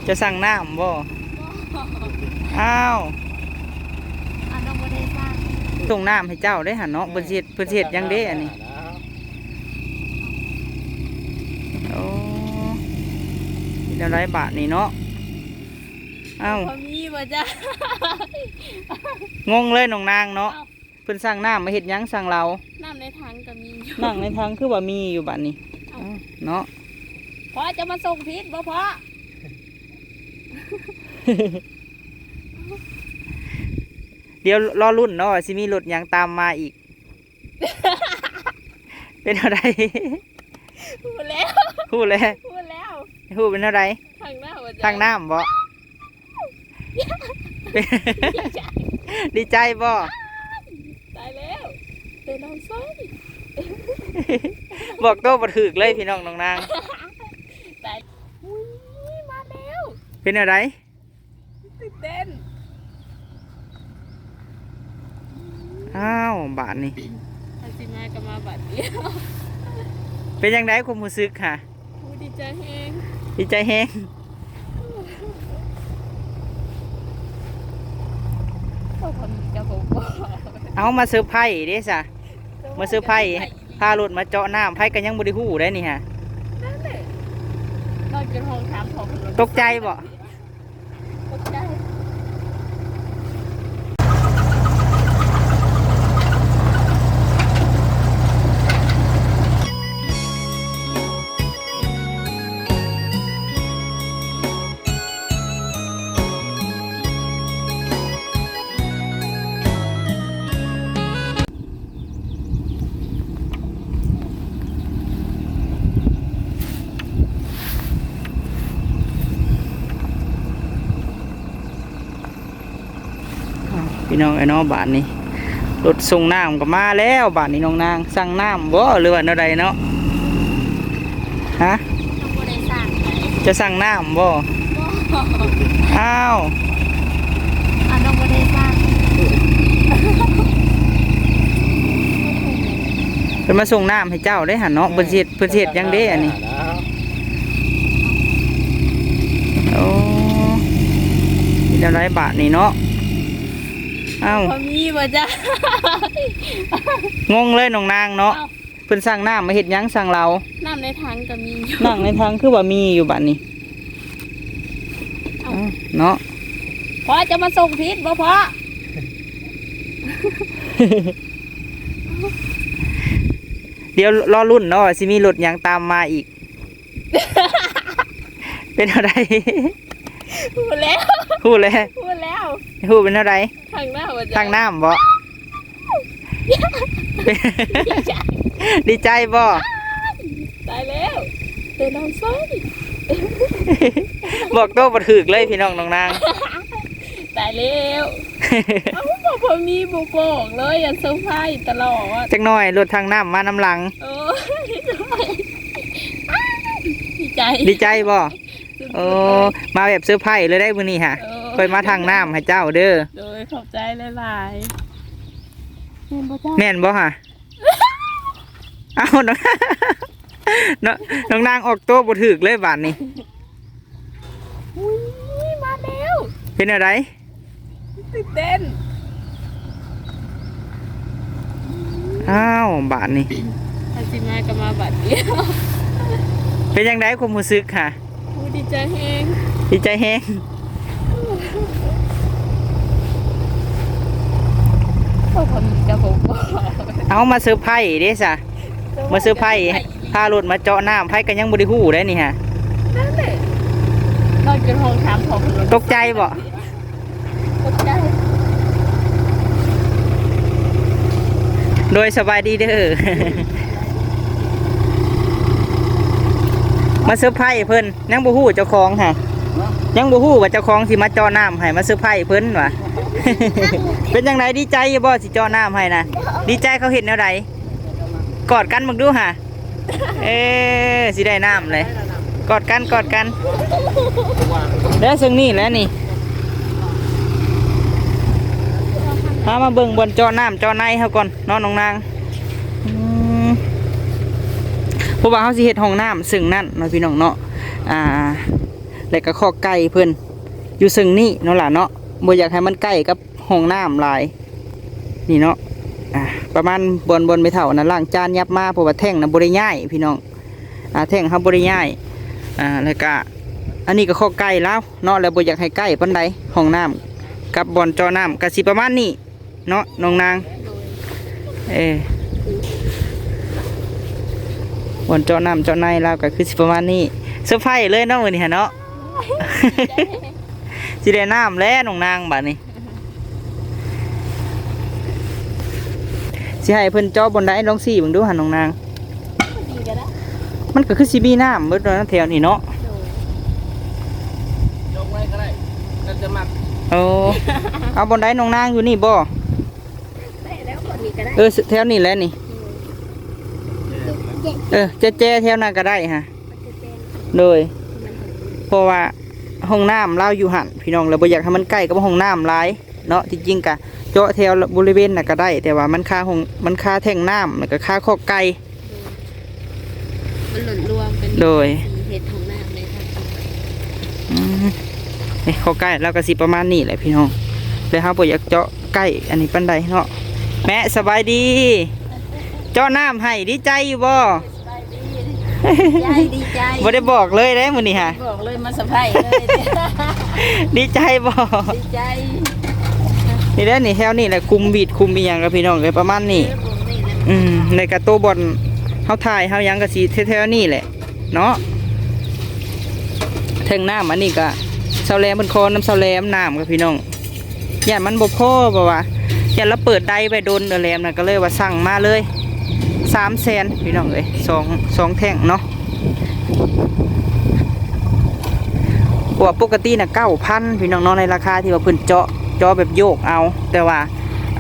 ຈະສັ່ງນ້ຳບໍ່? ບໍ່. ອ້າວ ອັນນັ້ນບໍ່ໄດ້ສັ່ງ. ສົ່ງນ້ຳໃຫ້ເຈົ້າເດ້ຫັ້ນເນາະ. ເອີ ເພິ່ນຊິເຮັດ ເພິ່ນຊິເຮັດຫຍັງເດ້ອັນນີ້? ໂອ້ ເຮັດແນວໃດບາດນີ້ເນາະ? ອ້າວ ພໍມີບໍ່ຈ້າ? ງົງເລີຍນ້ອງນາງເນາະ. ເອົາ ເພິ່ນສັ່ງນ້ຳມາເຮັດຫຍັງ? ສັ່ງເຫຼົ້າ. ນ້ຳໃນຖັງກໍມີຢູ່. ນ້ຳໃນຖັງຄືວ່າມີຢູ່ບາດນີ້? ເອົ້າ ເນາະ. ພໍ່ຈະມາສົ່ງຜິດບໍ່ພໍ່? ດຽວລໍລຸ້ນເນາະ ວ່າຊິມີລົດຫຍັງຕາມມາອີກ. ເປັນແນວໃດ? ຮູ້ແລ້ວ ຮູ້ແລ້ວ ຮູ້ແລ້ວ. ຮູ້ເປັນແນວໃດ? ທາງນ້ຳບໍ່? ທາງນ້ຳບໍ່? ດີໃຈ ດີໃຈບໍ່? ຕາຍແລ້ວ ເປັນນ້ອງຊອຍ. ບອກໂຕບໍ່ຖືກເລີຍພີ່ນ້ອງນ້ອງນາງ. ຕາຍ ອຸ້ຍ ມາແລ້ວ. ເປັນແນວໃດ? ຕື່ນເຕັ້ນ. ອ້າວ ບາດນີ້ ເຮົາຊິມາກໍມາບາດດຽວ. ເປັນຈັ່ງໃດຄວາມຮູ້ສຶກຫະ? ໂອ້ ດີໃຈແຮງ ດີໃຈແຮງ. ເອົາ ເອົາມາເຊີໄພເດ້ຊະ ມາເຊີໄພ ພາລົດມາເຈາະນ້ຳ ໃຜກໍຍັງບໍ່ໄດ້ຮູ້ໄດ໋ນີ້ຫະ. ນັ້ນແຫຼະ ນອນຈົນຫ້ອງຖາມພໍ່ເພິ່ນວ່າ ຕົກໃຈບໍ່? ອ້າວ ພີ່ນ້ອງເອີຍເນາະ ບາດນີ້ລົດສົ່ງນ້ຳກໍມາແລ້ວ. ບາດນີ້ນ້ອງນາງສັ່ງນ້ຳບໍ່ ຫຼືວ່າແນວໃດເນາະ? ຮະ? ຍັງບໍ່ໄດ້ສັ່ງໃດ. ຈະສັ່ງນ້ຳບໍ່? ບໍ່. ອ້າວ ອັນນັ້ນບໍ່ໄດ້ສັ່ງ. ເພິ່ນມາສົ່ງນ້ຳໃຫ້ເຈົ້າເດ້ຫັ້ນເນາະ. ເອີ ເພິ່ນຊິເຮັດ ເພິ່ນຊິເຮັດຫຍັງເດ້ອັນນີ້? ໂອ້ ເຮັດແນວໃດບາດນີ້ເນາະ? ອ້າວ ພໍມີບໍ່ຈ້າ? ງົງເລີຍນ້ອງນາງເນາະ. ເອົ້າ ເພິ່ນສັ່ງນ້ຳມາເຮັດຫຍັງ? ສັ່ງເຫຼົ້າ. ນ້ຳໃນຖັງກໍມີຢູ່. ນ້ຳໃນຖັງຄືວ່າມີຢູ່ບາດນີ້? ເອົ້າ ເອົ້າ ເນາະ. ພໍ່ຈະມາສົ່ງຜິດບໍ່ພໍ່? ດຽວລໍລຸ້ນເນາະ ວ່າຊິມີລົດຫຍັງຕາມມາອີກ. ເປັນແນວໃດ? ຮູ້ແລ້ວ ຮູ້ແລ້ວ ຮູ້ແລ້ວ. ຮູ້ເປັນແນວໃດ? ທາງນ້ຳບໍ່? ທາງນ້ຳບໍ່? ດີໃຈບໍ່? ຕາຍແລ້ວ ເປັນນ້ອງຊອຍ. ບອກໂຕບໍ່ຖືກເລີຍ ພີ່ນ້ອງນ້ອງນາງ. ຕາຍແລ້ວ. ເອົ້າ ບໍ່ ບໍ່ມີ ບໍ່ບອກເລີຍ ອັນເຊີໄພຕະຫຼອດ. ຈັກໜ້ອຍລົດທາງນ້ຳມານຳຫຼັງ. ໂອ້ຍ ດີໃຈ ດີໃຈບໍ່? ໂອ້ ມາແບບເຊີໄພເລີຍໄດ໋ມື້ນີ້ຫະ. ເອີ ຂ້ອຍມາທາງນ້ຳໃຫ້ເຈົ້າເດີ. ໂດຍ ຂອບໃຈຫຼາຍໆ. ແມ່ນບໍ່? ແມ່ນບໍ່ຫະ? ເອົ້າ ນ້ອງ ນ້ອງ ນ້ອງນາງອອກໂຕບໍ່ຖືກເລີຍບາດນີ້. ອຸ້ຍ ມາແລ້ວ. ເປັນແນວໃດ? ຕື່ນເຕັ້ນ. ອ້າວ ບາດນີ້ ເຮົາຊິມາກໍມາບາດດຽວ. ເປັນຈັ່ງໃດຄວາມຮູ້ສຶກຫະ? ໂອ້ ດີໃຈແຮງ ດີໃຈແຮງ. ເອົາມາເຊີໄພເດ້ຊະ ມາເຊີໄພ ພາລົດມາເຈາະນ້ຳ ໃຜກໍຍັງບໍ່ໄດ້ຮູ້ໄດ໋ນີ້ຫະ. ນັ້ນແຫຼະ ນອນຈົນຫ້ອງຖາມພໍ່ເພິ່ນວ່າ ຕົກໃຈບໍ່? ຕົກໃຈ. ໂດຍ ສະບາຍດີເດີ. ມາເຊີໄພເພິ່ນ ຍັງບໍ່ຮູ້ເຈົ້າຂອງຫະ ຍັງບໍ່ຮູ້ວ່າເຈົ້າຂອງຊິມາເຈາະນ້ຳໃຫ້ ມາເຊີໄພເພິ່ນວ່າ. ເປັນຈັ່ງໃດ ດີໃຈຢູ່ບໍ່ ຊິເຈາະນ້ຳໃຫ້ນະ? ດີໃຈ ເຂົາເຮັດແນວໃດ? ກອດກັນເບິ່ງດູຫະ. ເອີ ຊິໄດ້ນ້ຳເລີຍ ກອດກັນ ກອດກັນ. ແລ້ວເຊິ່ງນີ້ແຫຼະນີ້ ພາມາເບິ່ງບ່ອນເຈາະນ້ຳເຈາະໃນເຮົາກ່ອນເນາະ ນ້ອງນາງ. ອືມ ເພາະວ່າເຮົາຊິເຮັດຫ້ອງນ້ຳເຊິ່ງນັ້ນເນາະ ພີ່ນ້ອງເນາະ. ອ່າ ລະກະຄອກໄກ່ເພິ່ນຢູ່ເຊິ່ງນີ້ເນາະຫຼ້າເນາະ ບໍ່ຢາກໃຫ້ມັນໃກ້ກັບຫ້ອງນ້ຳຫຼາຍ ນີ້ເນາະ ອ່າ ປະມານບ່ອນ ບ່ອນແມ່ເຖົ້ານັ້ນລ້າງຈານຫຍັບມາ ເພາະວ່າແທ້ງນະບໍ່ໄດ້ຍ້າຍພີ່ນ້ອງ ອ່າ ແທ້ງເຮົາບໍ່ໄດ້ຍ້າຍ ອ່າ ລະກະ ອັນນີ້ກະຄອກໄກ່ລາວເນາະ ລະບໍ່ຢາກໃຫ້ໃກ້ປານໃດ ຫ້ອງນ້ຳກັບບ່ອນເຈາະນ້ຳ ກະຊິປະມານນີ້ ເນາະນ້ອງນາງ ໂດຍ ເອີ ບ່ອນເຈາະນ້ຳເຈາະໃນລາວກະຄືຊິປະມານນີ້ ເຊີໄພເລີຍເນາະມື້ນີ້ຫັ້ນເນາະ ຊິໄດ້ນ້ຳແລ້ວນ້ອງນາງບາດນີ້ ຊິໃຫ້ເພິ່ນເຈາະບ່ອນໃດ ລອງຊີ້ເບິ່ງດູຫັ້ນນ້ອງນາງ. ນີ້ກະໄດ້ ມັນກະຄືຊິມີນ້ຳເບິດແຖວນີ້ເນາະ ໂດຍ ຈອກໄວ້ກະໄດ້ ແລ້ວແຕ່ມັກ ໂອ້ ເອົາບ່ອນໃດນ້ອງນາງ ຢູ່ນີ້ບໍ່? ໄດ້ແລ້ວ ບ່ອນນີ້ກະໄດ້ ເອີ ແຖວນີ້ແຫຼະນີ້ ໂດຍ ເອີ ແຈໆ ແຖວນັ້ນກະໄດ້ຫະ ໂດຍ ເພາະວ່າຫ້ອງນ້ຳລາວຢູ່ຫັ້ນພີ່ນ້ອງ ລະບໍ່ຢາກໃຫ້ມັນໃກ້ກັບຫ້ອງນ້ຳຫຼາຍ ເນາະ ທີ່ຈິງກະເຈາະແຖວບໍລິເວນນັ້ນກະໄດ້ ແຕ່ວ່າມັນຄາຫ້ອງ ມັນຄາແທ້ງນ້ຳ ລະກະຄາຄອກໄກ່ ມັນຫຼວມລວມກັນ ໂດຍ ເຮັດຫ້ອງນ້ຳໃນທາງ ອືມ ນີ້ຄອກໄກ່ລາວກະຊິປະມານນີ້ແຫຼະພີ່ນ້ອງ ແລະເຮົາບໍ່ຢາກເຈາະໃກ້ອັນນີ້ປານໃດເນາະ ແມ່ ສະບາຍດີ ເຈາະນ້ຳໃຫ້ ດີໃຈຢູ່ບໍ່? ດີໃຈ ດີໃຈ ບໍ່ໄດ້ບອກເລີຍເດ້ມື້ນີ້ຫະ ບອກເລີຍ ມາເຊີໄພເລີຍ ດີໃຈບໍ່? ດີໃຈ ນີ້ແຫຼະນີ້ ແຖວນີ້ແຫຼະ ຄຸມຫວີດຄຸມອີ່ຫຍັງກະພີ່ນ້ອງເອີຍ ປະມານນີ້ ເອີ ອືມ ແລະກະໂຕບ່ອນເຮົາຖ່າຍເຮົາຫຍັງກະຊິແຖວໆນີ້ແຫຼະເນາະ ແທ້ງນ້ຳອັນນີ້ກະ ຊາວແຫຼມເພິ່ນຂໍນຳຊາວແຫຼມ ນ້ຳກະພີ່ນ້ອງ ຢ້ານມັນບໍ່ພໍ ເພາະວ່າຢ້ານລາວເປີດໄດໄວ້ດົນ ເອື້ອຍແຫຼມນະ ກະເລີຍວ່າສັ່ງມາເລີຍ ສາມແສນພີ່ນ້ອງເອີຍ ສອງ ສອງແທ້ງເນາະ ເພາະວ່າປົກກະຕິນະ ເກົ້າພັນ ພີ່ນ້ອງເນາະ ໃນລາຄາທີ່ວ່າເພິ່ນເຈາະ ເຈາະແບບໂຍກເອົາ ແຕ່ວ່າ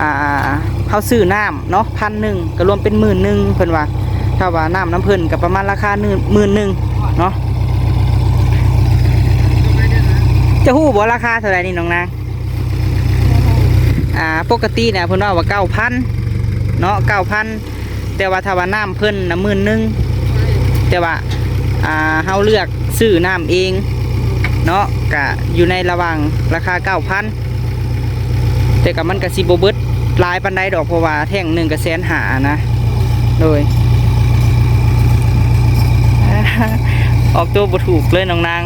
ອ່າ ເຮົາຊື້ນ້ຳເນາະ ພັນໜຶ່ງ ກະລວມເປັນໝື່ນໜຶ່ງ ເພິ່ນວ່າ ຖ້າວ່ານ້ຳນຳເພິ່ນກະປະມານລາຄາໝື່ນໜຶ່ງເນາະ ຈະຮູ້ບໍ່ລາຄາເທົ່າໃດນີ້ນ້ອງນາງ? ອ່າ ປົກກະຕິນະເພິ່ນເວົ້າວ່າເກົ້າພັນເນາະ ເກົ້າພັນ ແຕ່ວ່າຖ້າວ່ານ້ຳເພິ່ນນະໝື່ນໜຶ່ງ ແຕ່ວ່າ ອ່າ ເຮົາເລືອກຊື້ນ້ຳເອງເນາະ ກະຢູ່ໃນລະຫວ່າງລາຄາເກົ້າພັນ ແຕ່ກະມັນກະຊິບໍ່ເບິດຫຼາຍປານໃດດອກ ເພາະວ່າແທ້ງໜຶ່ງກະແສນຫ້ານະ ໂດຍ ອອກໂຕບໍ່ຖືກເລີຍນ້ອງນາງ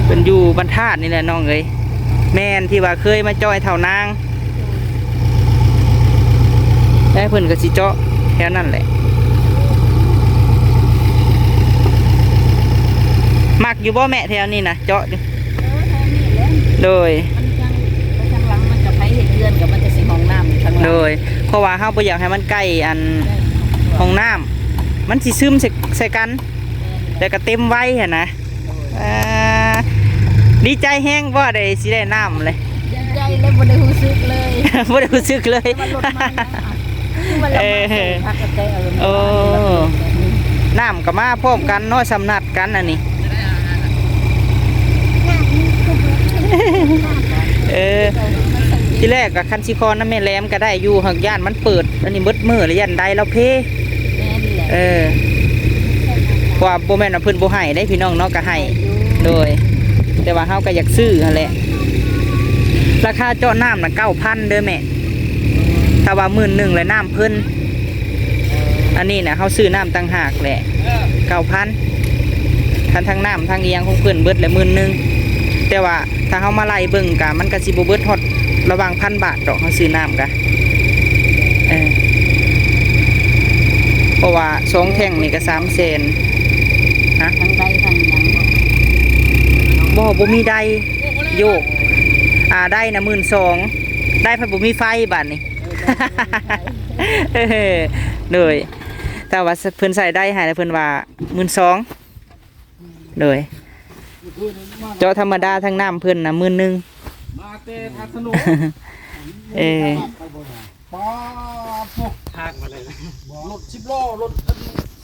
ເພິ່ນຢູ່ບ້ານທາດນີ້ແຫຼະນ້ອງເອີຍ ແມ່ນ ທີ່ວ່າເຄີຍມາເຈາະໃຫ້ເຖົ້ານາງ ແລ້ວເພິ່ນກະຊິເຈາະແຖວນັ້ນແຫຼະ ມັກຢູ່ບໍ່ແມ່ແຖວນີ້ນະ ເຈາະຢູ່ ເອີ ແຖວນີ້ແຫຼະ ໂດຍ ມັນທາງ ໄປທາງຫຼັງມັນກະໃຜເຮັດເຮືອນກະມັນກະຊິຫ້ອງນ້ຳຢູ່ທາງຫຼັງ ໂດຍ ເພາະວ່າເຮົາບໍ່ຢາກໃຫ້ມັນໃກ້ອັນ ໃກ້ ຫ້ອງນ້ຳ ມັນຊິຊຶມໃສ່ ໃສ່ກັນ ແມ່ນ ແລ້ວກະເຕັມໄວຫັ້ນນະ ໂດຍ ອ່າ ດີໃຈແຮງບໍ່ ໄດ້ ຊິໄດ້ນ້ຳເລີຍ ດີໃຈແລ້ວ ບໍ່ໄດ້ຮູ້ສຶກເລີຍ ບໍ່ໄດ້ຮູ້ສຶກເລີຍ ແຕ່ວ່າລົດມາແລ້ວ ຄືວ່າລະມາ ເອີ ສົ່ງ ພັກກະແຕ ເອີ ໂອ້ ນ້ຳກະມາພ້ອມກັນເນາະ ສ່ຳນັດ ກັນອັນນີ້ ເອີ ທີແລກກະຄັນຊິຂໍນຳແມ່ແຫຼມກະໄດ້ຢູ່ ຫາກຢ້ານມັນເປີດອັນນີ້ເບິດມື້ລະ ຢ້ານໄດລາວເພ ແມ່ນແຫຼະ ເອີ ເພາະວ່າບໍ່ແມ່ນວ່າເພິ່ນບໍ່ໃຫ້ເດ້ພີ່ນ້ອງເນາະ ກະໃຫ້ ໃຫ້ຢູ່ ໂດຍ ແຕ່ວ່າເຮົາກະຢາກຊື້ຫັ້ນແຫຼະ ລາຄາເຈາະນ້ຳນະເກົ້າພັນເດີແມ່ ຖ້າວ່າໝື່ນໜຶ່ງແລ້ວນ້ຳເພິ່ນ ອັນນີ້ນະ ເຮົາຊື້ນ້ຳຕ່າງຫາກແຫຼະ ເກົ້າພັນ ຄັນທັງນ້ຳທັງອີ່ຫຍັງຂອງເພິ່ນເບິດແຫຼະໝື່ນໜຶ່ງ ແຕ່ວ່າຖ້າເຮົາມາໄລ່ເບິ່ງກະ ມັນກະຊິບໍ່ເບິດຮອດລະຫວ່າງພັນບາດດອກ ເຮົາຊື້ນ້ຳກະ ເອີ ເພາະວ່າສອງແທ້ງນີ້ກະສາມແສນ ຮະ ທັງໄດທັງຫຍັງບໍ່? ບໍ່ ບໍ່ມີໄດ ໂຍກ ອ່າ ໄດນະໝື່ນສອງ ໄດພັດບໍ່ມີໄຟບາດນີ້ ເອີ ໂດຍ ແຕ່ວ່າເພິ່ນໃສ່ໄດໃຫ້ແລ້ວເພິ່ນວ່າໝື່ນສອງ ໂດຍ ເຈາະທຳມະດາທັງນ້ຳເພິ່ນນະໝື່ນໜຶ່ງ ມາແຕ່ທາງຖະໜົນ ເອີ ປາດໂທ້ ທາງມາເລີຍນະ ລົດສິບລໍ້ ລົດ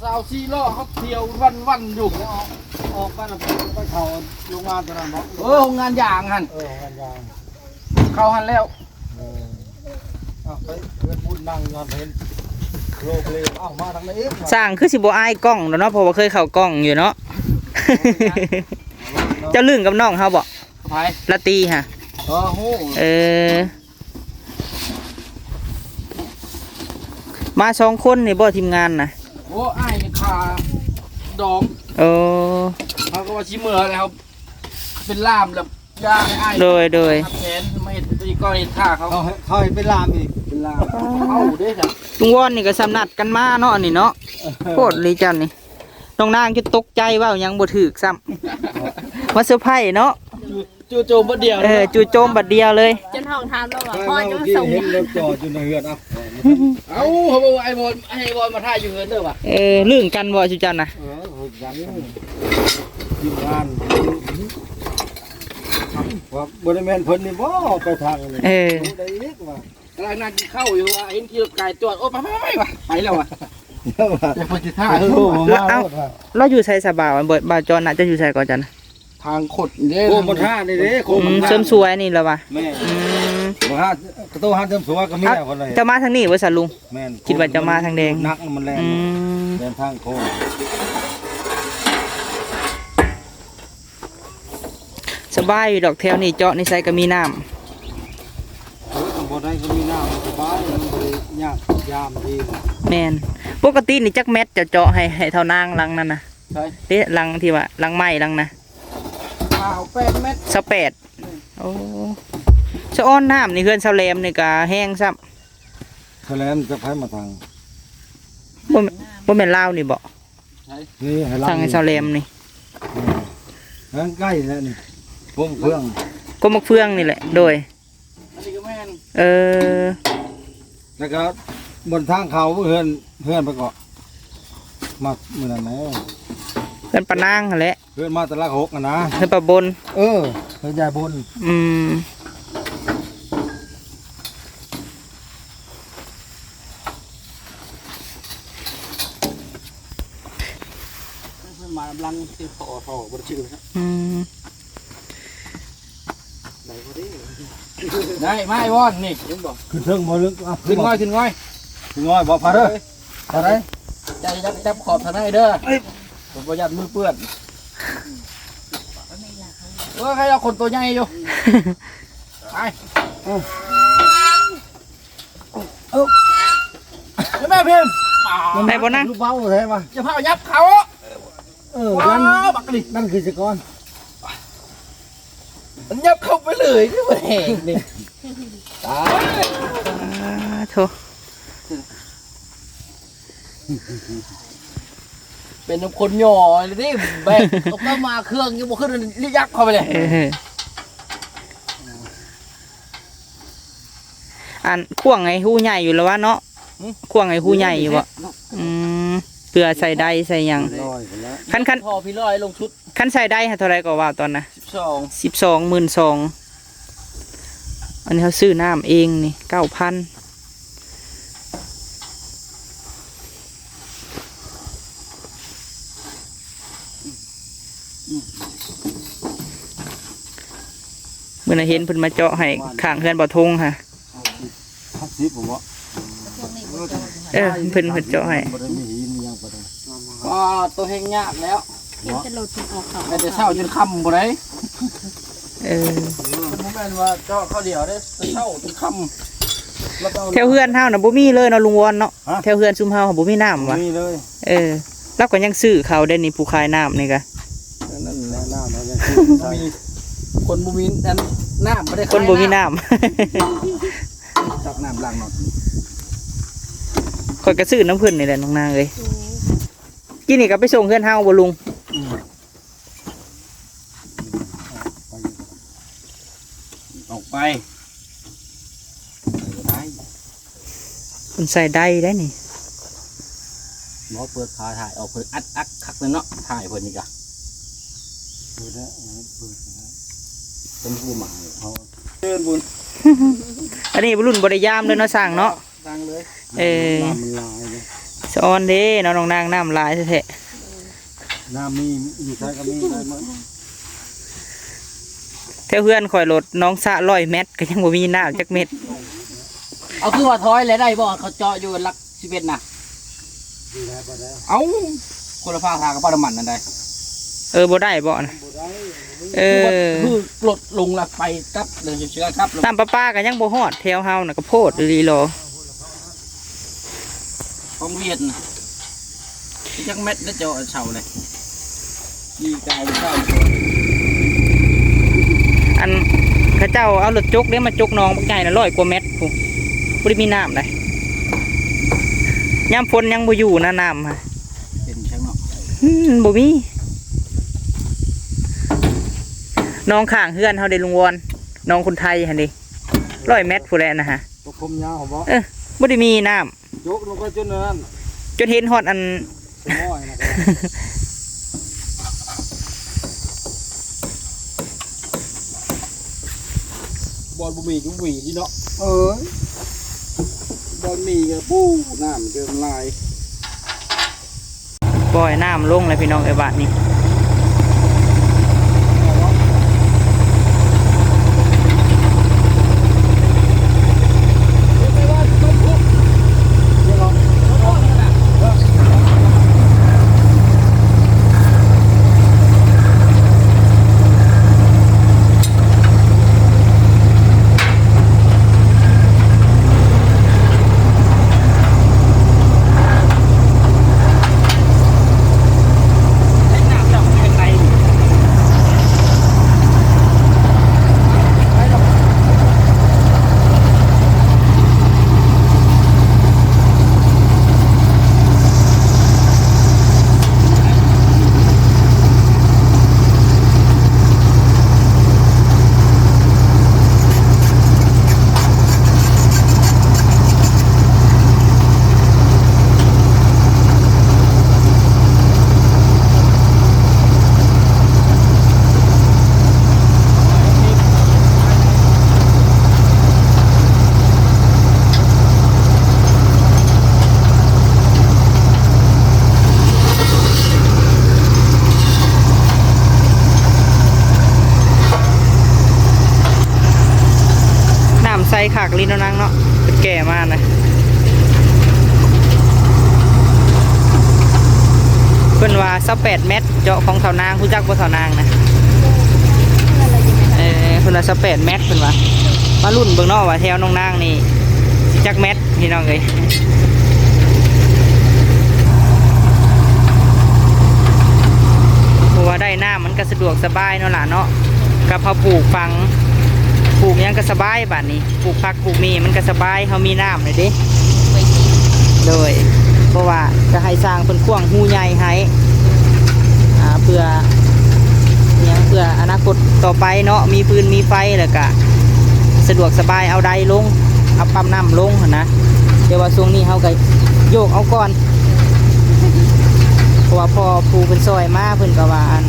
ຊາວສີ່ລໍ້ ເຂົາທ່ຽວວັນໆຢູ່ ອອກ ອອກໄປແລ້ວໄປເຂົ້າໂຮງງານຕົວນັ້ນບໍ່? ເອີ ໂຮງງານຢາງຫັ້ນ ເອີ ໂຮງງານຢາງ ເຂົ້າຫັ້ນແລ້ວ ເອີ ເອົາໄປເຮືອນບຸນນັ່ງຢູ່ຫັ້ນ ເຫັນ ໂລກເລວ ເອົ້າ ມາທາງໃດອີກ? ຊ່າງຄືຊິບໍ່ອາຍກ້ອງດອກເນາະ ເພາະວ່າເຄີຍເຂົ້າກ້ອງຢູ່ເນາະ. ເຈົ້າລຶ້ງກັບນ້ອງເຮົາບໍ່? ໃຜ? ລາຕີຫະ. ອໍ ຮູ້. ເອີ ມາສອງຄົນນີ້ບໍ່ ທີມງານນະ? ໂອ້ ອ້າຍນີ້ຄ່າດອງ. ໂອ້ ເຮົາກໍວ່າຊິເມືອແລ້ວ ເປັນລ່າມແລ້ວ ຢ່າໃຫ້ອ້າຍ. ໂດຍ ໂດຍ. ຮັບແທນມາເຮັດ ຕີກ້ອງເຮັດຂ້າເຂົາ ເຂົາໃຫ້ ເຂົາໃຫ້ເປັນລ່າມອີກ ເປັນລ່າມ. ເອົາເດ້ ລຸງວອນນີ້ກໍສ່ຳນັດກັນມາເນາະ ອັນນີ້ເນາະ. ໂພດອີ່ຫຼີເຈົ້ານີ້ ນ້ອງນາງຈົນຕົກໃຈ ເວົ້າຫຍັງບໍ່ຖືກຊ້ຳ ມາເຊີໄພຣສ໌ເນາະ. ຈູ່ໂຈມບັດດຽວເລີຍ ເອີ ເນາະ ຈູ່ໂຈມບັດດຽວເລີຍ. ຈົນຫ້ອງຖາມລາວວ່າ ພໍ່ຢູ່ສົ່ງ ເຫັນລົດຈອດຢູ່ໃນເຮືອນ. ເອົ້າ ເອົາ ເຂົາບອກວ່າໄອ້ວອນ ໃຫ້ວອນມາຖ່າຍຢູ່ເຮືອນເດີວ່າ. ເອີ ລຶ້ງກັນບໍ່ຊຸເຈົ້ານະ? ເອີ ຮູ້ຈັກທີມງານວ່າບໍ່ໄດ້ແມ່ນເພິ່ນນີ້ບໍ່ ໄປທາງນີ້. ເອີ ຮູ້ໄດ້ອີກວ່າ ກຳລັງນັ່ງກິນເຂົ້າຢູ່ວ່າ ເຫັນຂີ່ລົດກາຍຈອດ ໂອ້ ໄປ ໄປ ໄປ ໄປ ໄປແລ້ວວ່າ ແຕ່ເພິ່ນຊິຖ້າ. ເອີ ເອົາ ລາວຢູ່ໃສສະບ່າວ? ບ່າວຈອນນະ ເຈົ້າຢູ່ໃສກໍຈັນ? ທາງຂົດເດ້ ໂຄງມະທານີ້ເດ້ ໂຄງມະທາ ອືມ ເສີມສວຍນີ້ລະວະ. ແມ່ນ ອືມ ມະທາ ກະໂຕຮ້ານເສີມສວຍກໍມີ. ເອົາ ເພິ່ນເລີຍ ເຈົ້າມາທາງນີ້ບໍ່ຊະລຸງ? ແມ່ນ ຄິດວ່າຈະມາທາງແດງ ໜັກມັນແລ່ນ ອືມ ແລ່ນທາງໂຄ້ງ. ສະບາຍຢູ່ດອກ ແຖວນີ້ເຈາະນີ້ໃສກໍມີນ້ຳ. ເອີ ຄັນບໍ່ໄດ້ກໍມີນ້ຳ ສະບາຍ ມັນບໍ່ໄດ້ຍາກຍາມດີ. ແມ່ນ ປົກກະຕິນີ້ຈັກແມັດຈະເຈາະໃຫ້ ໃຫ້ເທົ່ານາງຫຼັງນັ້ນນະ? ໃສ? ເດ້ ຫຼັງທີ່ວ່າ ຫຼັງໄມ້ຫຼັງນະ ຊາວແປດແມັດ ຊາວແປດ. ໂອ້ ສະອອນນ້ຳນີ້ ເຮືອນຊາວແຫຼມນີ້ກະແຮງຊ້ຳ. ຊາວແຫຼມຈັກໃຜມາທາງ ບໍ່ແມ່ນ ບໍ່ແມ່ນລາວນີ້ບໍ? ໃຜ? ນີ້ໃຫ້ລາວ ທາງໃຫ້ຊາວແຫຼມນີ້ ເອີ ທາງໃກ້ແລ້ວນີ້ ກົມເຟືອງ ກົມໝາກເຟືອງນີ້ແຫຼະ. ໂດຍ ອັນນີ້ກໍແມ່ນ ເອີ ແລ້ວກໍບ່ອນທາງເຂົ້າເຮືອນ ເຮືອນໄປເກາະ ມາມື້ນັ້ນແຫຼະ ເຮືອນປ້ານາງຫັ້ນແຫຼະ. ເຮືອນມາແຕ່ຫຼັກຫົກຫັ້ນນະ ເຮືອນປ້າບົນ. ເອີ ເຮືອນຍາຍບົນ. ອືມ ເພິ່ນມານຳຫຼັງທີ່ພໍ ພໍບໍ່ໄດ້ຊື່ນະ. ອືມ ໄດ້ບໍ່ເດ້? ໄດ້ ມາໄອ້ວອນນີ້ ເຫັນບໍ່? ຂຶ້ນເທິງບໍ່? ເລິກ ຂຶ້ນງອຍ ຂຶ້ນງອຍ ຂຶ້ນງອຍບໍ່? ພາເດີ ພາເດີ ຈັບ ຈັບຂອບທາງໃນເດີ ເອີຍ ບໍ່ຢ້ານມືເປື້ອນ. ເອີຍ ໃຄເອົາຄົນໂຕໃຫຍ່ຢູ່ ໄປ ເອີ ເອີ ແມ່ພິມ ໄດ້ບໍ່ນະ? ລູກເບົາແທ້ວ່າ ຢ່າພາຫຍັບເຂົ້າ. ເອີ ນັ້ນ ບັກນີ້ ນັ້ນຄືສະກ່ອນ ມັນຫຍັບເຂົ້າໄປເລີຍ ຄືບໍ່ແຮງນີ້ ຕາຍ ອາ ໂທ້ ເປັນນຳຄົນຫຍໍ້ເລີຍເດ້ ແບກອອກມາ ເຄື່ອງຍັງບໍ່ຂຶ້ນ ລີ້ຍັບເຂົ້າໄປເລີຍ. ເອີ ອັນ ຂວ້າງໃຫ້ຮູໃຫຍ່ຢູ່ລະວະເນາະ? ຫຶ? ຂວ້າງໃຫ້ຮູໃຫຍ່ຢູ່ບໍ່? ອືມ ເພື່ອໃສ່ໄດໃສ່ຫຍັງ ຮ້ອຍພຸ້ນລະ ຄັນ ຄັນ ພໍພີ່ຮ້ອຍລົງຊຸດ. ຄັນໃສ່ໄດຫັ້ນເທົ່າໃດກໍວ່າຕອນນະ? ສິບສອງ ສິບສອງ ໝື່ນສອງ. ອັນນີ້ເຮົາຊື້ນ້ຳເອງນີ້ ເກົ້າພັນ. ມື້ນັ້ນເຫັນເພິ່ນມາເຈາະໃຫ້ຂ້າງເຮືອນບໍ່ທົງຫະ. ຫ້າສິບ ຫ້າສິບບໍ່? ເອີ ເພິ່ນ ເພິ່ນເຈາະໃຫ້ ບໍ່ໄດ້ມີຫີນຫຍັງປານໃດ. ອໍ ໂຕແຮງຍາກແລ້ວ ເຫັນແຕ່ລົດເພິ່ນອອກເຂົ້າ ແຕ່ເຊົ້າຈົນຄ່ຳບໍ່ໄດ້. ເອີ ບໍ່ແມ່ນວ່າເຈາະເຂົ້າດຽວເດ້ ແຕ່ເຊົ້າຈົນຄ່ຳ. ແຖວເຮືອນເຮົານະບໍ່ມີເລີຍເນາະ ລຸງວອນເນາະ. ຮະ? ແຖວເຮືອນຊຸມເຮົາບໍ່ມີນ້ຳຫວາ? ບໍ່ມີເລີຍ. ເອີ ລາວກໍຍັງຊື້ເຂົາເດ້ນີ້ ຜູ້ຂາຍນ້ຳນີ້ກະ. ອັນນັ້ນແຫຼະ ນ້ຳເຮົາຍັງຊື້ບໍ່ໄດ້ ຄົນບໍ່ມີ ອັນ ນ້ຳບໍ່ໄດ້ຂາຍ ຄົນບໍ່ມີນ້ຳ ຕັກນ້ຳລ້າງເນາະ. ຂ້ອຍກໍຊື້ນຳເພິ່ນນີ້ແຫຼະນ້ອງນາງເອີຍ. ອືມ ກີ້ນີ້ກໍໄປສົ່ງເຮືອນເຮົາບໍ່ລຸງ? ອືມ ອອກໄປ ໄປບໍ່ໄດ້. ເພິ່ນໃສ່ໄດໄດ໋ນີ້ ບໍ່ເປີດຝາຖ່າຍອອກ ເພິ່ນອັດອັກຄັກເລີຍເນາະ ຖ່າຍເພິ່ນນີ້ກະ ເປີດແລ້ວ ເປີດແລ້ວ ເພິ່ນບໍ່ມາເຂົາເຊີນບຸນ. ອັນນີ້ລຸ້ນບໍ່ໄດ້ຍາມເລີຍເນາະ ຊ່າງເນາະ ຊ່າງເລີຍ. ເອີ ນ້ຳມັນຫຼາຍເດ້ ສະອອນເດ້ເນາະ ນ້ອງນາງ ນ້ຳຫຼາຍແທ້ໆ. ນ້ຳມີ ຢູ່ໃສກໍມີໄດ້ໝົດ. ແຖວເຮືອນຂ້ອຍໂລດ ໜອງສະຮ້ອຍແມັດ ກໍຍັງບໍ່ມີນ້ຳຈັກເມັດ. ເອົາ ຄືວ່າຖອຍແລ້ວໄດ້ບໍ່? ເຂົາເຈາະຢູ່ຫຼັກສິບເອັດນະ ເອົ້າ ຄົນລະພາທາງກັບປ້ານ້ຳມັນນັ້ນໃດ. ເອີ ບໍ່ໄດ້ບໍ່ນະ? ເອີ ຄືລົດລົງລະໄປກັບ ເດີເຊືອກັບ ນ້ຳປະປາກໍຍັງບໍ່ຮອດແຖວເຮົານະ ກໍໂພດອີ່ຫຼີຫຼໍ. ຂອງຫວຽດນະ ຈັກແມັດນະ ເຈົ້າເອົາເສົາເລີຍ ທີ່ກາຍເສົາ ອັນ ເຂົາເຈົ້າເອົາລົດຈົກເດ້ມາຈົກໜອງບັກໃຫຍ່ນະ ຮ້ອຍກວ່າແມັດພຸ້ນ ບໍ່ໄດ້ມີນ້ຳໃດ. ຍາມຝົນຍັງບໍ່ຢູ່ນະ ນ້ຳຫັ້ນ ເປັນຈັ່ງເນາະ ອືມ ບໍ່ມີ. ໜອງຂ້າງເຮືອນເຮົາເດ້ ລຸງວອນ ໜອງຄົນໄທຫັ້ນເດ້ ຮ້ອຍແມັດພຸ້ນແຫຼະນະຮະ. ຕົກຜົມຍາວບໍ? ເອີ ບໍ່ໄດ້ມີນ້ຳ ຈົກລົງໄປຈົນນັ້ນ ຈົນເຫັນຮອດອັນ ບ່ອນບໍ່ມີກໍບໍ່ມີເນາະ. ເອີ ບ່ອນມີກໍ ປູ້ ນ້ຳເຕີມຫຼາຍ. ປ່ອຍນ້ຳລົງແລ້ວພີ່ນ້ອງເອີຍ ບາດນີ້. ນ້ຳໃສຄັກອີ່ຫຼີເນາະນາງເນາະ ເພິ່ນແກ່ມານະ. ເພິ່ນວ່າຊາວແປດແມັດ ເຈາະຂອງເຖົ້ານາງ ຮູ້ຈັກບໍ່ເຖົ້ານາງນະ? ເອີ ເພິ່ນວ່າຊາວແປດແມັດ ເພິ່ນວ່າ. ມາລຸ້ນເບິ່ງເນາະວ່າແຖວນ້ອງນາງນີ້ຊິຈັກແມັດ ພີ່ນ້ອງເອີຍ. ເພາະວ່າໄດ້ນ້ຳມັນກໍສະດວກສະບາຍເນາະຫຼານເນາະ ກັບເຮົາປູກຝັງ ປູກຫຍັງກໍສະບາຍບາດນີ້. ປູກຜັກປູກໝີ່ມັນກໍສະບາຍ ເຮົາມີນ້ຳແລ້ວເດ້. ໂດຍ ເພາະວ່າຈະໃຫ້ຊ່າງເພິ່ນຂວ້າງຮູໃຫຍ່ໃຫ້ ອ່າ ເພື່ອຫຍັງ ເພື່ອອະນາຄົດຕໍ່ໄປເນາະ ມີຟືນມີໄຟ ແລ້ວກະສະດວກສະບາຍ ເອົາໄດລົງ ເອົາປ້ຳນ້ຳລົງຫັ້ນນະ. ແຕ່ວ່າຊ່ວງນີ້ເຮົາກໍໂຍກເອົາກ່ອນ ເພາະວ່າພໍ່ຜູ້ເພິ່ນຊ່ອຍມາ ເພິ່ນກໍວ່າ ອັນ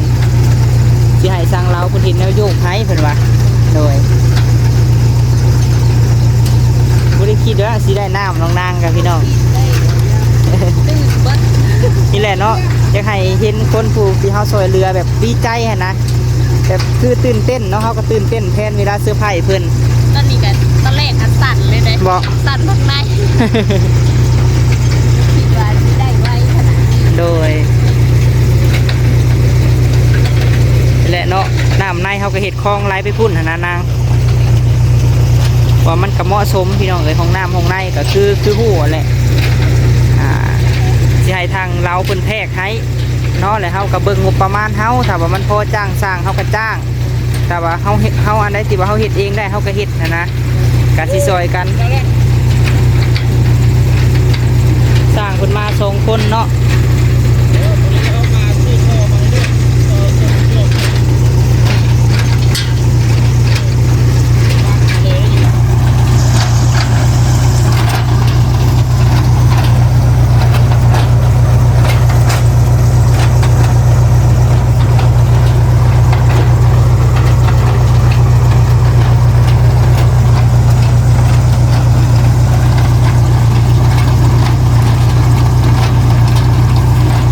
ຊິໃຫ້ຊ່າງລາວເພິ່ນເຮັດແນວໂຍກໃຫ້ ເພິ່ນວ່າ. ໂດຍ ບໍ່ໄດ້ຄິດວ່າຊິໄດ້ນ້ຳນ້ອງນາງກັບພີ່ນ້ອງ ຕື່ນເບິດ ນີ້ແຫຼະເນາະ ຢາກໃຫ້ເຫັນຄົນຜູ້ທີ່ເຮົາຊ່ອຍເຫຼືອແບບດີໃຈຫັ້ນນະ ແບບຄືຕື່ນເຕັ້ນເນາະ ເຮົາກໍຕື່ນເຕັ້ນແທນເວລາເຊີໄພຣສ໌ເພິ່ນ. ຕອນນີ້ກໍຕອນແລກອັນສັ່ນເລີຍເດ້ ບໍ່? ສັ່ນຂ້າງໃນ ຄິດວ່າຊິໄດ້ໄວຂະໜາດນີ້. ໂດຍ ແຫຼະເນາະ ນ້ຳໃນເຮົາກໍເຮັດຄອງໄຫຼໄປພຸ້ນຫັ້ນນະນາງ ວ່າມັນກໍເໝາະສົມພີ່ນ້ອງເອີຍ. ຫ້ອງນ້ຳຫ້ອງໃນກໍຄື ຄືຮູ້ຫັ້ນແຫຼະ ອ່າ ຊິໃຫ້ທາງລາວເພິ່ນແພກໃຫ້ເນາະ ແລ້ວເຮົາກໍເບິ່ງງົບປະມານເຮົາ ຖ້າວ່າມັນພໍຈ້າງຊ່າງເຮົາກໍຈ້າງ ແຕ່ວ່າເຮົາເຮັດ ເຮົາອັນໃດທີ່ວ່າເຮົາເຮັດເອງໄດ້ ເຮົາກໍເຮັດຫັ້ນນະ ກະຊິຊ່ອຍກັນ. ຊ່າງເພິ່ນມາສອງຄົນເນາະ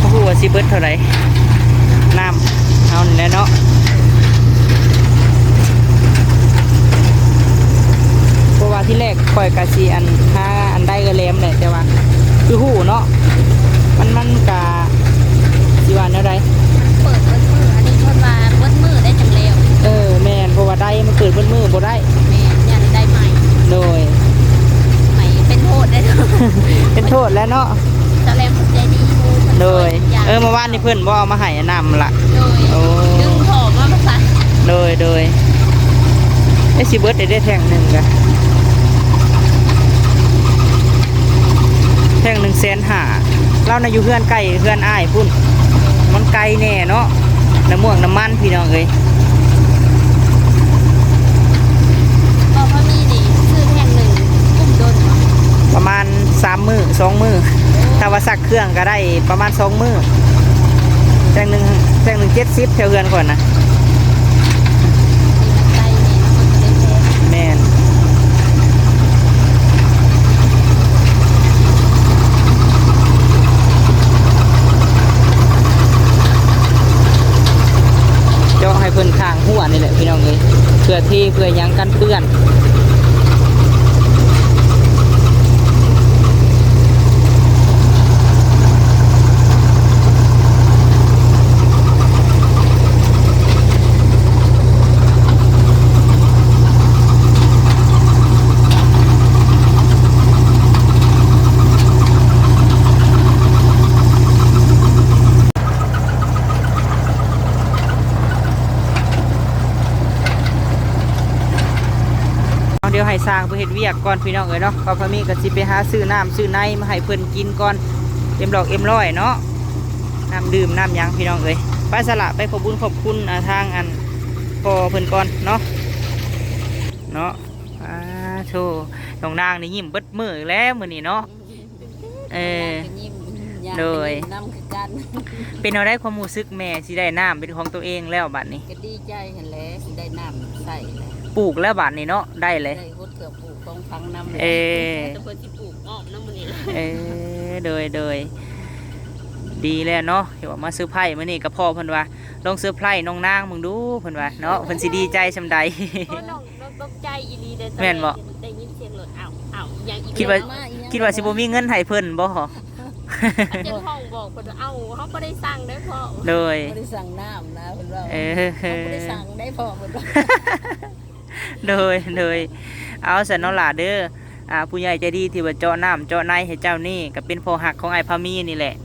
ບໍ່ຮູ້ວ່າຊິເບິດເທົ່າໃດ ນ້ຳເຮົານີ້ແຫຼະເນາະ. ເພາະວ່າທີແລກຂ້ອຍກະຊິອັນ ຫາອັນໄດ້ເອື້ອຍແຫຼມແຫຼະ ແຕ່ວ່າຄືຮູ້ເນາະ ມັນ ໂດຍ ເອີ ເມື່ອວານນີ້ເພິ່ນບໍ່ເອົາມາໃຫ້ນ້ຳລະ ໂດຍ ໂອ້ ດຶງທໍ່ມາ ວ່າຊັ້ນ ໂດຍ ໂດຍ ເອີ ຊິເບິດໄດ້ແທ່ງໜຶ່ງກະ ແທ່ງໜຶ່ງແສນຫ້າ ລາວນະຢູ່ເຮືອນໃກ້ເຮືອນອ້າຍພຸ້ນ ມັນໄກແດ່ເນາະ ນ້ຳມ່ວງນ້ຳມັນພີ່ນ້ອງເອີຍ. ບໍ່ພໍມີນີ້ ຊື້ແທ່ງໜຶ່ງກຸ້ມດົນບໍ່? ປະມານສາມມື້ ສອງມື້ ຖ້າວ່າຊັກເຄື່ອງກໍໄດ້ປະມານສອງມື້ ແທ່ງໜຶ່ງ ແທ່ງໜຶ່ງເຈັດສິບ ແຖວເຮືອນຂ້ອຍນະ ແມ່ນ. ເຈາະໃຫ້ເພິ່ນຂ້າງຮົ້ວນີ້ແຫຼະພີ່ນ້ອງເອີຍ ເພື່ອເທເພື່ອຫຍັງກັນເປື້ອນ. ເອົາ ດຽວໃຫ້ຊ່າງເພິ່ນເຮັດວຽກກ່ອນພີ່ນ້ອງເອີຍເນາະ ບ່າວພາມີກໍຊິໄປຫາຊື້ນ້ຳຊື້ໃນມາໃຫ້ເພິ່ນກິນກ່ອນ ເອັມຫຼອກເອັມຮ້ອຍເນາະ ນ້ຳດື່ມນ້ຳຫຍັງພີ່ນ້ອງເອີຍ. ໄປສະລະ ໄປຂອບບຸນຂອບຄຸນ ອ່າ ທາງອັນພໍ່ເພິ່ນກ່ອນເນາະ ເນາະ. ອາ ໂທ້ ນ້ອງນາງນີ້ຍິ້ມເບິດມື້ແລ້ວມື້ນີ້ເນາະ. ເອີ ໂດຍ ເປັນແນວໃດຄວາມຮູ້ສຶກແມ່ຊິໄດ້ນ້ຳເປັນຂອງຕົວເອງແລ້ວບັດນີ້? ກໍດີໃຈຫັ້ນແຫຼະ ຊິໄດ້ນ້ຳໃຊ້ແລ້ວ ປູກແລ້ວບັດນີ້ເນາະ ໄດ້ເລີຍ ໄດ້ຫົດເພື່ອປູກຂອງຝັງນຳ. ເອີ ແຕ່ເພິ່ນຊິປູກອ້ອມນຳມື້ນີ້. ເອີ ໂດຍ ໂດຍ ດີແລ້ວເນາະ ທີ່ວ່າມາເຊີໄພມື້ນີ້ ກໍພໍ່ເພິ່ນວ່າ ລອງເຊີໄພນ້ອງນາງເບິ່ງດູ ເພິ່ນວ່າເນາະ ເພິ່ນຊິດີໃຈສ່ຳໃດ. ໂອ້ ນ້ອງ ນ້ອງຕົກໃຈອີ່ຫຼີເດ້ ແມ່ນບໍ່? ຕອນແລກໄດ້ຍິນສຽງລົດ ອ້າວ ອ້າວ ອີ່ຫຍັງອີກ ຄິດວ່າ ແລ້ວ ຄິດວ່າຊິບໍ່ມີເງິນໃຫ້ເພິ່ນບໍ່? ຈົນຫ້ອງບອກເພິ່ນວ່າ ເອົ້າ ເຮົາບໍ່ໄດ້ສັ່ງເດ້ພໍ່. ໂດຍ ບໍ່ໄດ້ສັ່ງນ້ຳນະ ເພິ່ນວ່າ ເອີ ເຮົາບໍ່ໄດ້ສັ່ງເດ້ພໍ່ ເພິ່ນວ່າ. ໂດຍ ໂດຍ ເອົາຊັ້ນເນາະຫຼ້າເດີ ອ່າ ຜູ້ໃຫຍ່ໃຈດີທີ່ວ່າເຈາະນ້ຳເຈາະໃນໃຫ້ເຈົ້ານີ້ ກໍເປັນພໍ່ຮັກຂອງອ້າຍພາມີນີ້ແຫຼະ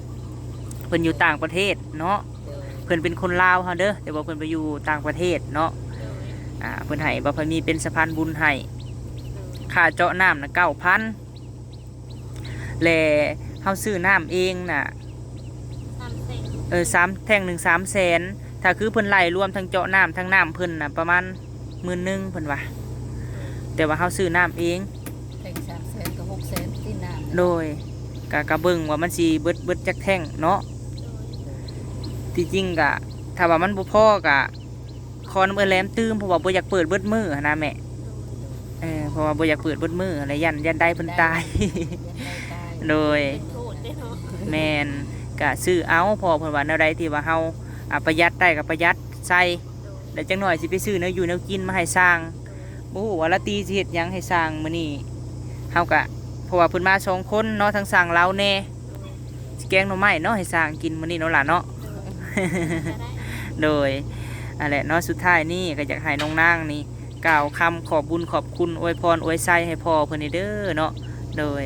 ເພິ່ນຢູ່ຕ່າງປະເທດເນາະ. ໂດຍ ເພິ່ນເປັນຄົນລາວເຮົາເດີ ແຕ່ວ່າເພິ່ນໄປຢູ່ຕ່າງປະເທດເນາະ. ໂດຍ ອ່າ ເພິ່ນໃຫ້ບ່າວພາມີເປັນສະພານບຸນໃຫ້ ໂດຍ ຄ່າເຈາະນ້ຳນະເກົ້າພັນ ແລະ ເຮົາຊື້ນ້ຳເອງນະ ສາມແສນ ເອີ ສາມ ແທ່ງໜຶ່ງສາມແສນ ຖ້າຄືເພິ່ນໄລ່ລວມທັງເຈາະນ້ຳທັງນ້ຳເພິ່ນນະ ປະມານໝື່ນໜຶ່ງເພິ່ນວ່າ ແຕ່ວ່າເຮົາຊື້ນ້ຳເອງ ແທ່ງສາມແສນກໍຫົກແສນຕິນ້ຳ. ໂດຍ ກະ ກະເບິ່ງວ່າມັນຊິເບິດ ເບິດຈັກແທ່ງເນາະ. ໂດຍ ທີ່ຈິງກະ ຖ້າວ່າມັນບໍ່ພໍກະ ຂໍນຳເອື້ອຍແຫຼມຕື່ມ ເພາະວ່າບໍ່ຢາກເປີດເບິດມື້ຫັ້ນນະແມ່. ເອີ ເພາະວ່າບໍ່ຢາກເປີດເບິດມື້ຫັ້ນແຫຼະ ຢ້ານ ຢ້ານໄດ້ເພິ່ນຕາຍ. ໂດຍ ເປັນໂທດເດ້ເນາະ. ແມ່ນ ກະຊື້ເອົາ ເພາະເພິ່ນວ່າແນວໃດທີ່ວ່າເຮົາ ອ່າ ປະຢັດໄດ້ກໍປະຢັດໃສ່ ໂດຍ ແລ້ວຈັກໜ້ອຍຊິໄປຊື້ແນວຢູ່ແນວກິນມາໃຫ້ຊ່າງ. ໂດຍ ບໍ່ຮູ້ວ່າລາຕີຊິເຮັດຫຍັງໃຫ້ຊ່າງມື້ນີ້ ເຮົາກະ ເພາະວ່າເພິ່ນມາສອງຄົນເນາະ ທັງຊ່າງລາວແດ່. ໂດຍ ຊິແກງໜໍ່ໄມ້ເນາະ ໃຫ້ຊ່າງກິນມື້ນີ້ເນາະຫຼ້າເນາະ. ໂດຍ ກໍໄດ້ ໂດຍ ອັນແຫຼະເນາະ ສຸດທ້າຍນີ້ກໍຢາກໃຫ້ນ້ອງນາງນີ້ກ່າວຄຳຂອບບຸນຂອບຄຸນ ອວຍພອນອວຍໄຊໃຫ້ພໍ່ເພິ່ນແດ່ເດີເນາະ. ໂດຍ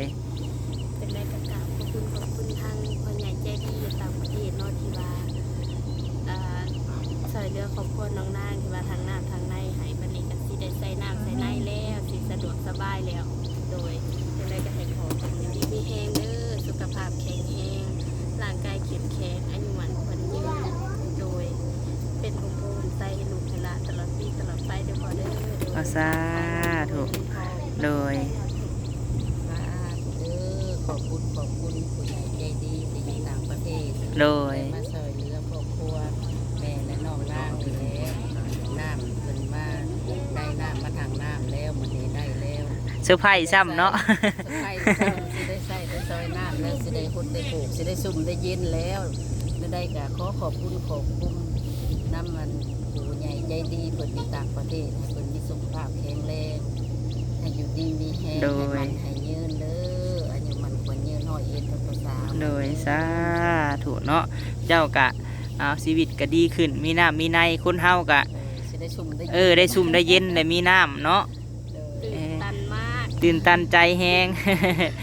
ຈັ່ງໃດກໍກາບຂອບຄຸນຂອບຄຸນທາງພໍ່ໃຫຍ່ໃຈດີຢູ່ຕ່າງປະເທດເນາະ ທີ່ວ່າ ເອີ ຊ່ວຍເຫຼືອຄອບຄົວນ້ອງນາງ ທີ່ວ່າທັງນ້ຳທັງໃນໃຫ້ ບັດນີ້ກໍຊິໄດ້ໃຊ້ນ້ຳໃຊ້ໃນແລ້ວ ຊິສະດວກສະບາຍແລ້ວ. ໂດຍ ຈັ່ງໃດກໍໃຫ້ພໍ່ເພິ່ນຢູ່ດີມີແຮງເດີ ສຸຂະພາບແຂງແຮງ ຮ່າງກາຍເຂັ້ມແຂງ ອາຍຸໝັ້ນຂວັນຍືນ. ໂດຍ ເປັນຮົ່ມໂພຮົ່ມໄຊໃຫ້ລູກໃຫ້ຫຼານຕະຫຼອດປີຕະຫຼອດໄປເດີພໍ່ເດີ. ໂດຍ ສາທຸ. ໂດຍ ສາທຸເດີ ຂອບຄຸນ ຂອບຄຸນຜູ້ໃຫຍ່ໃຈດີທີ່ຢູ່ຕ່າງປະເທດ ໂດຍ ໄດ້ມາຊ່ວຍເຫຼືອຄອບຄົວແມ່ ແລະ ນ້ອງນາງນີ້ແຫຼະ ນ້ຳເພິ່ນມາໄດ້ນ້ຳມາຖັງນ້ຳແລ້ວ ມື້ນີ້ໄດ້ແລ້ວ ເຊີໄພຊ້ຳເນາະ ເຊີໄພຊ້ຳ ຊິໄດ້ໃຊ້ໄດ້ສອຍນ້ຳແລ້ວ ຊິໄດ້ຫົດໄດ້ໂຂກ ຊິໄດ້ຊຸ່ມໄດ້ເຢັນແລ້ວ. ແນວໃດກໍຂໍຂອບຄຸນຂອບຄຸນນຳອັນຜູ້ໃຫຍ່ໃຈດີເພິ່ນຢູ່ຕ່າງປະເທດ ໃຫ້ເພິ່ນມີສຸຂະພາບແຂງແຮງ ໃຫ້ຢູ່ດີມີແຮງ ໂດຍ ໃຫ້ໝັ້ນໃຫ້ຍືນເດີ ອາຍຸໝັ້ນຂວັນຍືນ ຮ້ອຍເອັດພັນສາ ໂດຍ ສາທຸເນາະ. ເຈົ້າກະ ເອົາ ຊີວິດກະດີຂຶ້ນ ມີນ້ຳມີໃນ ຄົນເຮົາກະ ເອີ ຊິໄດ້ຊຸ່ມໄດ້ ເອີ ໄດ້ຊຸ່ມໄດ້ເຢັນ ໄດ້ມີນ້ຳເນາະ. ຕື່ນຕັນມາກ ຕື່ນຕັນໃຈແຮງ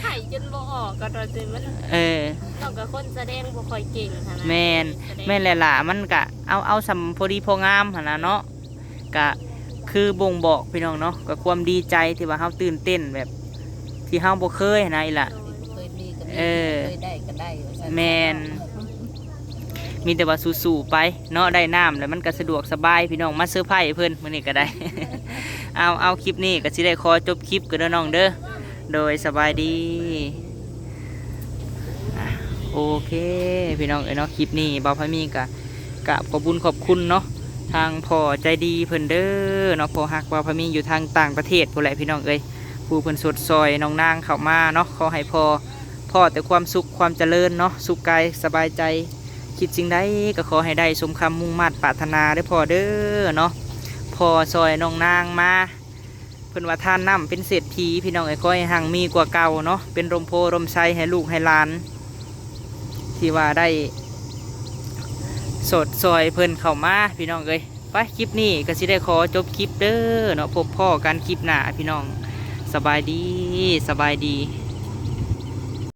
ໄຫ້ຈົນບໍ່ອອກ ກໍໂດຍທີ່ມັນ ເອີ ນ້ອງກໍຄົນສະແດງບໍ່ຄ່ອຍເກັ່ງຫັ້ນນະ ແມ່ນ ສະແດງ ແມ່ນແຫຼະຫຼະ ມັນກະເອົາ ເອົາສ່ຳພໍດີພໍງາມຫັ້ນນະເນາະ ກະຄືບົ່ງບອກພີ່ນ້ອງເນາະ ກະຄວາມດີໃຈທີ່ວ່າເຮົາຕື່ນເຕັ້ນແບບ ທີ່ເຮົາບໍ່ເຄີຍຫັ້ນນະອີ່ຫຼະ ໂດຍ ເຄີຍມີກໍມີ ເອີ ເຄີຍໄດ້ກໍໄດ້ວ່າຊັ້ນ ແມ່ນ ມີແຕ່ວ່າສູ້ໆໄປເນາະ ໄດ້ນ້ຳແລ້ວມັນກໍສະດວກສະບາຍພີ່ນ້ອງ ມາເຊີໄພຣສ໌ເພິ່ນມື້ນີ້ກໍໄດ້ ເອົາ ເອົາ ຄລິບນີ້ກໍຊິໄດ້ຂໍຈົບຄລິບກັນເດີນ້ອງເດີ ໂດຍ ສະບາຍດີ ອ່ະ ໂອເຄ ພີ່ນ້ອງເອີຍເນາະ ຄລິບນີ້ບ່າວພາມີກໍກາບຂອບບຸນຂອບຄຸນເນາະ ທາງພໍ່ໃຈດີເພິ່ນເດີເນາະ ພໍ່ຮັກບ່າວພາມີຢູ່ທາງຕ່າງປະເທດພຸ້ນແຫຼະພີ່ນ້ອງເອີຍ ຜູ້ເພິ່ນຊົດຊ່ອຍນ້ອງນາງເຂົ້າມາເນາະ ຂໍໃຫ້ພໍ່ ພໍ້ແຕ່ຄວາມສຸກຄວາມຈະເລີນເນາະ ສຸກກາຍສະບາຍໃຈ ຄິດສິ່ງໃດກໍຂໍໃຫ້ໄດ້ສົມຄຳມຸ່ງມາດປາດຖະໜາເດີພໍ່ເດີເນາະ ພໍ່ຊ່ອຍນ້ອງນາງມາ ເພິ່ນວ່າທານນ້ຳເປັນເສດຖີ ພີ່ນ້ອງເອີຍ ຂໍໃຫ້ຮັ່ງມີກວ່າເກົ່າເນາະ ເປັນຮົ່ມໂພຮົ່ມໄຊໃຫ້ລູກໃຫ້ຫຼານ ທີ່ວ່າໄດ້ຊົດຊ່ອຍເພິ່ນເຂົ້າມາ ພີ່ນ້ອງເອີຍ ໄປ ຄລິບນີ້ກໍຊິໄດ້ຂໍຈົບຄລິບເດີເນາະ ພົບພໍ້ກັນຄລິບໜ້າພີ່ນ້ອງ ສະບາຍດີ ສະບາຍດີ.